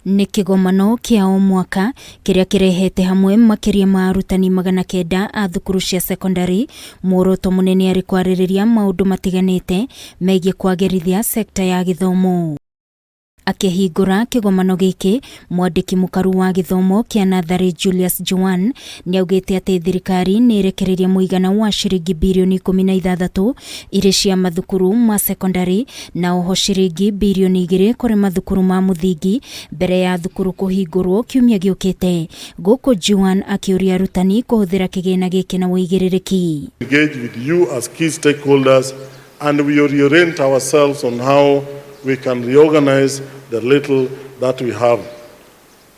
Nĩ kĩgomano kĩa o mwaka kĩrĩa kĩrehete hamwe makĩria ma arutani 900 a thukuru cia sekondarĩ, muoroto mũnene arĩ kwarĩrĩria maũndũ matiganĩte megiĩ kwagĩrithia sekta ya gĩthomo. Akĩhingũra kĩgomano gĩkĩ, mwandĩki mũkaru wa gĩthomo kĩa natharĩ Julius Juan nĩaugĩte atĩ thirikari nĩ ĩrekereirie mũigana wa ciringi birioni 16 irĩ cia mathukuru ma sekondarĩ na oho ciringi birioni 2 kũrĩ mathukuru ma mũthingi mbere ya thukuru kũhingũrwo kiumia gĩũkĩte. Gũkũ Juan akĩũria arutani kũhũthĩra kĩgĩna gĩkĩ na ũigĩrĩrĩki. Engage with you as key stakeholders and we reorient ourselves on how we can reorganize the little that we have.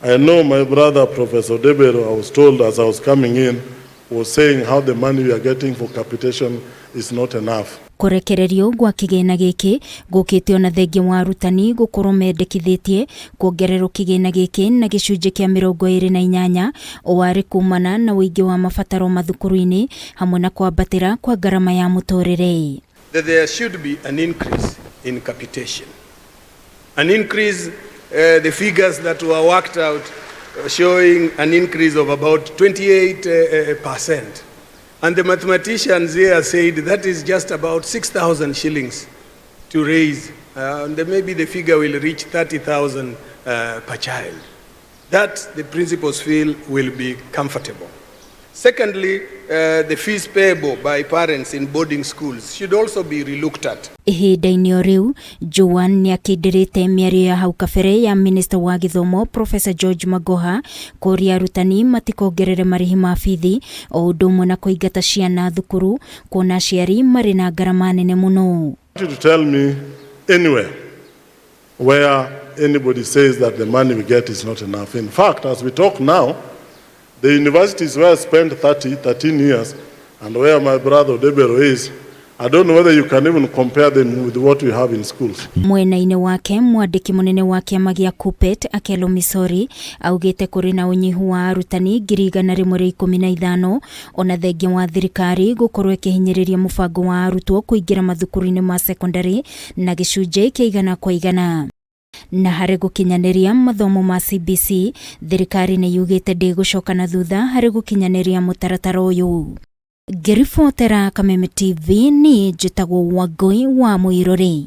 I know my brother Professor Odebero, I was told as I was coming in, was saying how the money we are getting for capitation is not enough. Kũrekererio gwa kĩgĩna gĩkĩ gũkĩte ona thengia wa arutani gũkorwo mendekithĩtie kuongererwo kĩgĩna gĩkĩ na gĩcunjĩ kĩa 28 o arĩ kumana na ũingĩ wa mabataro mathukuru-inĩ hamwe na kwambatĩra kwa ngarama ya mũtũrĩre. That there should be an increase in capitation. An increase, the figures that were worked out showing an increase of about 28%. And the mathematicians here said that is just about 6,000 shillings to raise. And maybe the figure will reach 30,000 per child. That the principals feel will be comfortable. Secondly, the fees payable by parents in boarding schools should also be relooked at. Ihinda-inĩ o rĩu, Joan nĩakindĩrĩte mĩario ya hau kabere ya minista wa gĩthomo Professor George Magoha kũria arutani matikongerere marĩhi ma bithi o ũndũ ũmwe na kũingata ciana thukuru kuona aciari marĩ na ngarama nene mũno. You to tell me anywhere where anybody says that the money we get is not enough. In fact, as we talk now, the universities where I spent 30, 13 years and where my brother Odebero is, I don't know whether you can even compare them with what we have in schools. Mwena-inĩ wake, mwandĩki mũnene wa kĩama gĩa KUPPET Akelo Misori augĩte kũrĩ na ũnyihu wa arutani 115,000 ona thengia wa thirikari gũkorwo ĩkĩhinyĩrĩria mũbango wa arutwo kũingĩra mathukuru-inĩ ma sekondarĩ na gĩcunjĩ kĩa 100%. Na harĩ gũkinyanĩria mathomo ma CBC, thirikari nĩ yugĩte ndĩgũcoka na thutha harĩ gũkinyanĩria mũtaratara ũyũ. Ngĩribotera Kameme TV, niĩ njĩtagwo Wangũi wa Mũirũrĩ.